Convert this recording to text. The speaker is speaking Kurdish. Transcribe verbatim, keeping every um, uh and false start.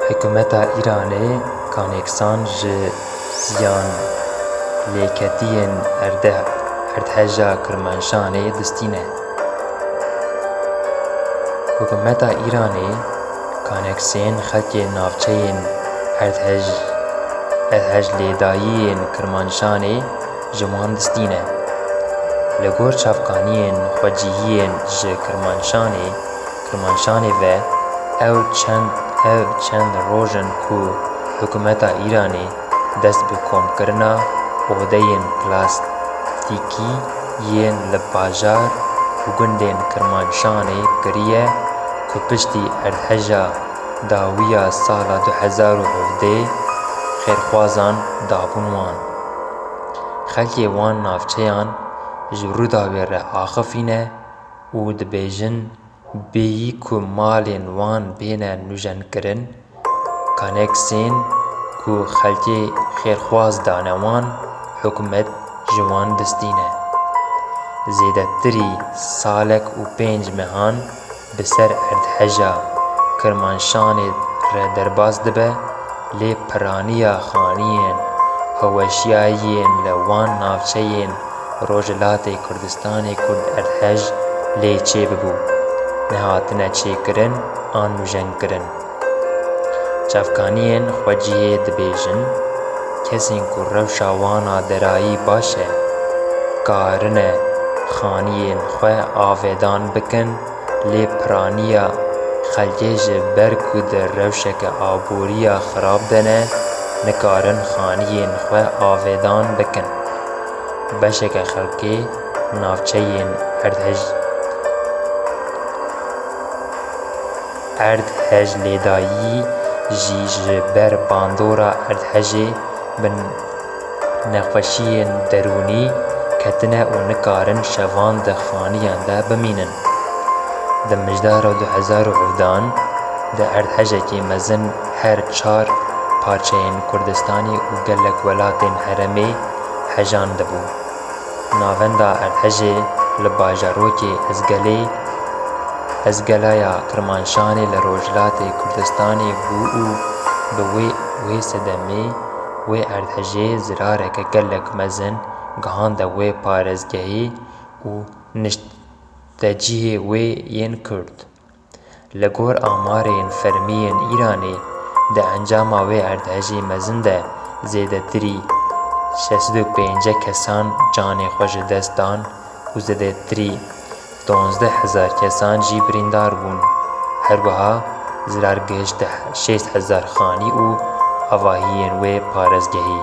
Hikûmeta Îranê kaneksan ji ziyan lêketiyên erde-, erdheja Kirmanşanê distîne. Hikûmeta Îranê kaneksên xelkê navçeyên erdhej, erdhej lêdayiyên Kirmanşanê ji wan distîne. Li gor çavkaniyên xwecihiyên ji Kirmanşanê, Kirmanşanê ve ew çend, ev çend roj in ku hikûmeta Îranê dest bi komkirina odeyên plastîkî yên li bajar û gundên Kirmanşanê kiriye ku piştî erdheja dawiya sala du hezar û hevdeh xêrxwazan dabûn wan. Xelkê wan navçeyan ji Rûdawê re axifîne û dibêjin, bêyî ku malên wan bêne nûjenkirin, kaneksên ku xelkê xêrxwaz dane wan, hikûmet ji wan distîne. Zêdetirî salek û pênc mehan bi ser erdheja Kirmanşanê re derbas dibe, lê piraniya xaniyên heweşiyayiyên li wan navçeyên Rojhilatê Kurdistanê ku erdhej lê çêbibû, nehatine çêkirin an nûjenkirin. Çavkaniyên xwecihê dibêjin, kesên ku rewşa wan a derayî baş e, karine xaniyên xwe avêdan bikin, lê piraniya xelkê ji ber ku di rewşeke aboriya xirab de ne, nikarin xaniyên xwe avêdan bikin. Beşeke xelkê navçeyên erdhej, erdhej lêdayî jî ji ber bandora erdhejê bi nexweşiyên derûnî ketine û nikarin şevan di xaniyan de bimînin. Di mijdara du hezar û hevdehan de erdhejekî mezin her çar parçeyên Kurdistanê û gelek welatên herêmê hejandibû. Navenda erdhejê li bajarokê Ezgelê, Ezgelaya Kirmanşanê li Rojhilatê Kurdistanê bû û bi wê, wê sedemê wê erdhejê zirareke gelek mezin gihande wê parêzgehê û niştecihê wê yên Kurd. Li gor amarên fermî yên Îranê, di encama wê erdhejê mezin de zêdetirî şeş sed û pêncî kesan canê xwe ji dest dan û zêdetirî duwazdeh hezar kesan jî birîndar bûn. Her wiha zirar gihişte şêst hezar xanî û avahiyên wê parêzgehî.